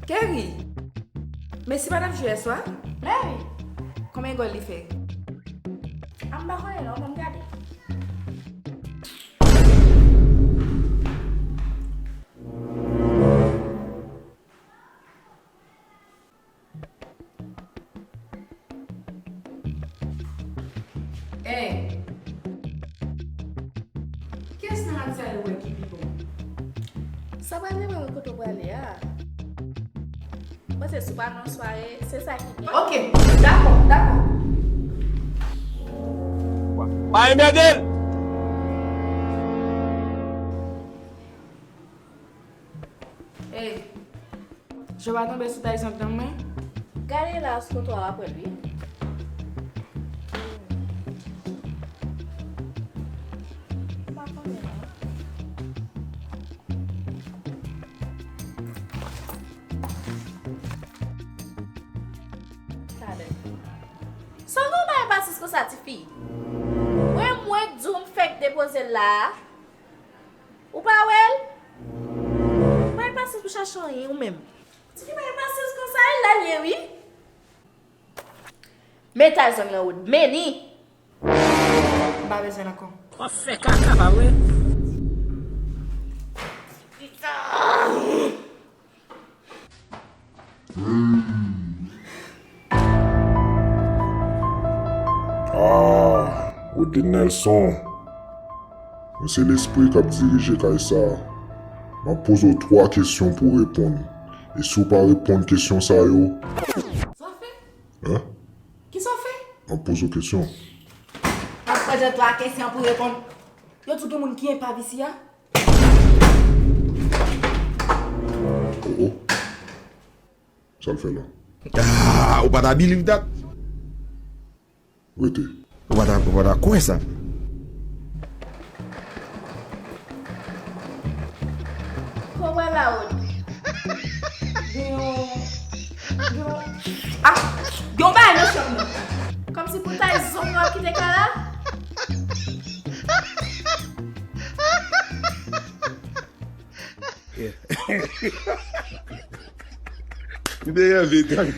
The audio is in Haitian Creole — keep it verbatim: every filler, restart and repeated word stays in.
Kerry! Messi pa t ap jwe yèswa? Mèwi! Konbyen gòl li fè? A, m pa konnen non, ban m gade. Ey! Kiyès nan match sa yo wè ki pi bon? Sa pral depann kote w prale a. Mwen panse si w pa nan sware, se sa ki byen. Ok, dakò, dakò. Pa enmède l! Ey, je w pa tonbe sou Tyson tann mwen? Gade la sou twotwa a, w ap wè l wi. M pa konnen non. Talè. Sa w gen yon bagay pasyans konsa, tifi? Mwen, mwen k di w m fèk depoze l la a. Ou pa wè l? Bay pasyans pou chache anyen ou menm. Tifi bay pasyans konsa, e la l ye wi. Men Tyson nan wood, men ni. M pa bezwen l ankò. W ap fè kaka, pa vre? Ah, Rodney Nelson, mwen se lespri k ap dirije kay sa a. M ap poze w twa kesyon pou w reponn. E si w pa reponn kesyon sa yo, sa w fè? Hein? Kisa w fè? M ap poze w kesyon. M ap poze w twa kesyon pou w reponn. Yo di w gen moun ki enpav isi a? Oh, oh. Sa l fè la? Ah, ou pa ta believe that? Rete. Ou pa ta, ou pa ta kwè sa? Kòman la, Rod? Gen yon, gen yon, ah, gen yon bagay nan chanm nan. Kòmsi pou tay zong nan ap kite kay la. Li te reve gang.